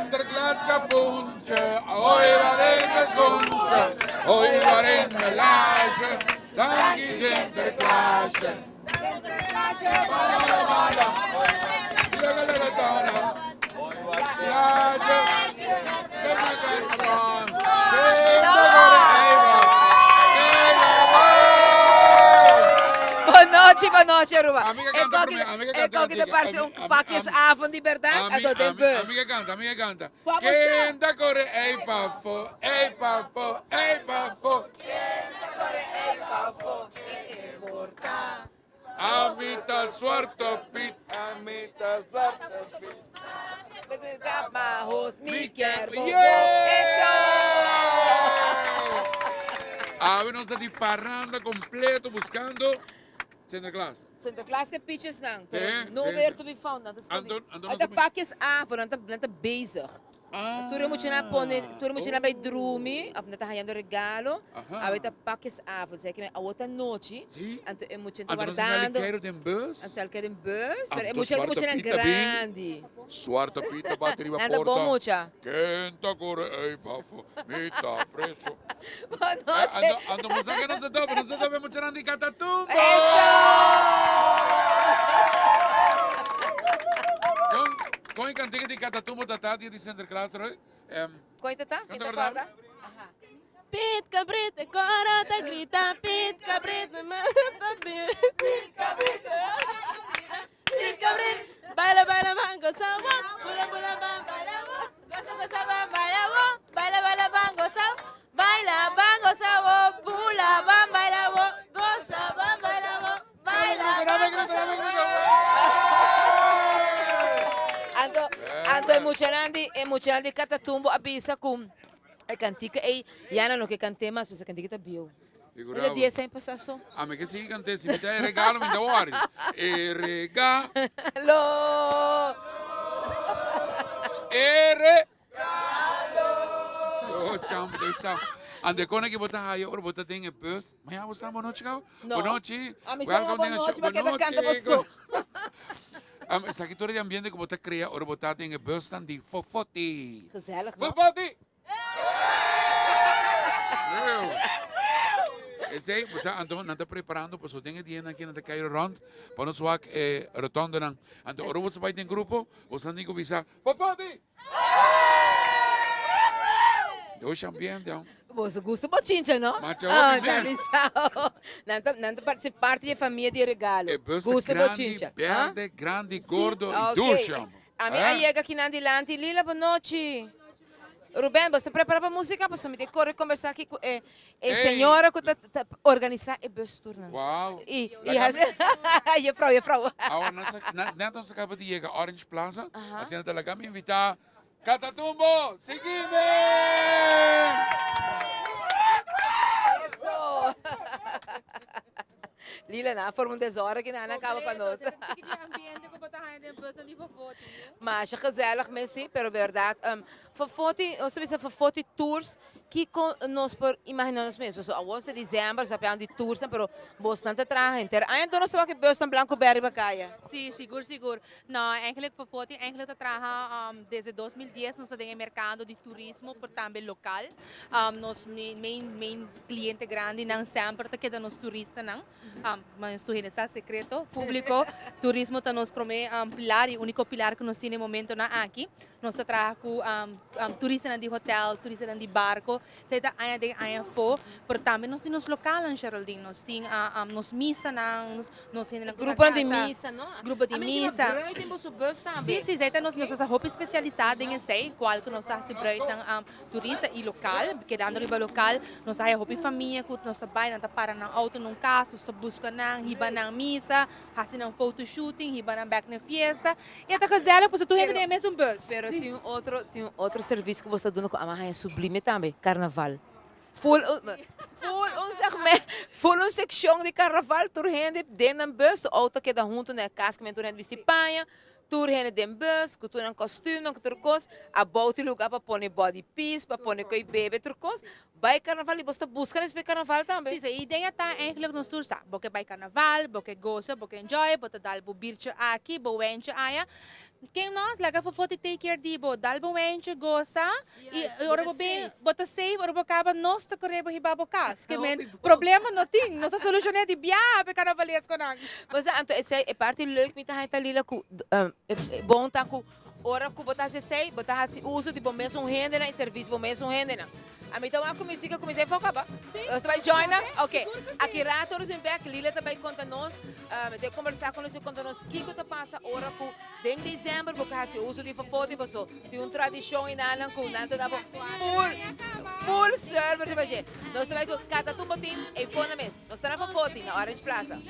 Sinterklaas kapoentje, hoi wat in mijn schoentje, hoi wat in mijn laarsje, danki Sinterklaasje. Sinterklaasje, Bon nochi, bon nochi Aruba. E koki, e koki ta parse un pakjesavond di berdad, anto den bus. Ami ke kanta, ami ke kanta. Kua bo sa? Ken ta kore ei pafó, ei pafó, ei pafó. Ken ta kore ei pafó, ken e por ta? Ami ta Zwarte Piet, ami ta Zwarte Piet. Mi kier bo Eso! Awe nos ta di paranda completo buscando Sinterklaas. Sinterklaas ke piches nan, pero nowhere to be found. Nan ta scondi. Nan ta pakjes afo, nan ta bezig. Tur e muchanan a pone, tur e muchanan a bai drumi, of nan ta hañando regalo, awe ta pakjesavond, sa kimen awor ta nochi, anto e muchanan ta Anto nan sa sali wardando. keiru den bus? Nan sali keiru den bus, pero e Anto mucha, e Zwarte muchanan Piet ta bin, grandi. Zwarte Piet ta bati riba Nan ta bon porta, mucha. Ken ta kore ei pafo, mi ta preso. Bon nochi. Anto, anto bo sa ke nos ta topa, nos ta topa e muchanan di Katatumbo! Eso! Kon, Kon e kantika di Katatumbo ta ta dia di Sinterklaas Roy? Kon ta ta? Kon ta kòrda? Pit kabrit e koro ta grita pit kabrit e mano ta bira pit kabrit e koro ta grita pit kabrit baila baila ban gosa bo bula bula ban baila bo gosa gosa ban baila bo baila baila ban gosa baila ban gosa bo bula ban baila bo gosa ban baila bo Anto, anto e muchanan di, e muchanan di Katatumbo a bisa ku e kantika ei ya nan no ke kant'é mas, pasobra e kantika ta bieu. Figura E ta bo. dies aña pasá so. Ami ke sigui kant'é, si mi ta e regalo mi ta wòri. E rega. Lo. E re. Oh, cham, Dios sa. Ande kone ki bo ta haya ora bo ta den e bus. Mañana bo sta bonochi gau? No. Bonochi. A mi sa Welcome den e bonochi, show. ma keda kanta bo so. Esaki tur e ambiente ku bo ta krea ora bo ta den e busnan di Fofoti. Gezellig, no? Fofoti! Esei, bo sa, anto nan ta preparando pasobra den e dianan aki nan ta kai rond pa nos wak e rotondonan. Anto ora bo sa bai den grupo, bo sa tin ku bisa, Fofoti! Doshi ambiente, oh. Boso gusta bochincha, no? Macha Ah, hopi ta mes. bisao. Nan ta, nan ta parti parti di e famia di regalo. E bus ta Gusta grandi, bochincha. Ah? berde, grandi, Sí, gordo y ok. dushi, amo. Ami a Eh? yega kinan dilanti. Lila, bonochi. Ruben, bo sta prepara pa musica? Pasobra mi tin kore kombersá aki ku e e Ey! señora ku ta ta organisá e bustoernan. Wow. I i Laga hasi juffrouw, juffrouw. Awor nos a na net nos a kaba di yega Orange Plaza, Aha. asina ta laga mi invitá Katatumbo, sigui mi! Eso! Lila, nan a forma un desorden ki nan a kaba pa nos. Masha gezellig mes si, pero berdad Fofoti, nos ta bisa Fofoti Tours, kiko nos por imagina nos mes? Pasobra awor ta december, nos ta hablando di toursnan, pero bosnan ta traha henter aña, enton nos ta wak e busnan blanco berde riba kaya. Si, sigur sigur. No, eigenlijk Fofoti eigenlijk ta traha desde 2010 nos ta den e merkado di turismo, pero tambe lokal. Nos main main cliente grandinan semper ta keda nos turistanan. Ma nos tur hende sa secreto publico, turismo ta nos prome pilar y unico pilar cu nos tin e momentonan aki. Nos ta traha cu turistanan di hotel, turistanan di barco, esey ta aña den aña afo, pero tambe nos tin nos localnan Geraldine, nos tin nos misanan, nos hendenan cu ta Gruponan di casa. misa, no? Grupo di misa. A mi tin bruid den boso bus tambe. Si, si, esey ta nos, nos ta hopi specialisa den esey, cual cu nos ta haci bruidnan Turista y local, kedando riba local, nos ta haya hopi famia cu nos ta bay, nan ta para nan auto nun cas, nos ta busca nan, hiba nan misa, haci nan photo shooting, hiba nan bek na fiesta. Y e ta gezellig pasobra tur hende den e mesun bus. Pero tin un otro, tin un otro servicio cu bo ta duna cu ama haya sublime tambe, carnaval. Full un, full un segmento, full un seccion di carnaval, tur hende den nan bus, tur auto keda hunto na e cas, tur hende bisti paña, Tur hende den bus, ku tur nan kostumnan, ku tur kos, a bou tin luga pa pone body piece, pa pone koe bebe, tur kos. Bai karnaval i bos ta buska nes pa e karnaval tambe. Si, si, e idea ta eigenlijk nos tur sa, bo ke bai karnaval, bo ke gosa, bo ke enjoy, bo ta dal bo biertje aki, bo wijntje aya. Ken nos, laga Fofoti take care di bo. Dal bo wijntje, goza. Y ora bo bin, bo ta safe, ora bo caba, nos ta core bo hiba bo cas. Ke men, problema no tin. Nos a soluciona di biaha pe carnavalesconan. Pues anto esey e parti leuk mi ta haña ta lila cu e bon ta cu ora cu bo ta haci esey bo ta haci uso di bo mesun hendenan y servicio bo mesun hendenan. Ami ta wak cu musica cuminsa e foca ba? Nos ta bay join nan? Ok. Aki rato nos bin bek Lila ta bay conta nos, mi ta conversa cu nos y conta nos kico ta pasa ora cu Den december bo ka hasi uso di fofoti paso tin un tradicion y nan cu nan ta dabo full full server riba dje. Nos ta bay cu Catatumbo Teams ey for na mes. Nos ta na Fofoti na Orange Plaza.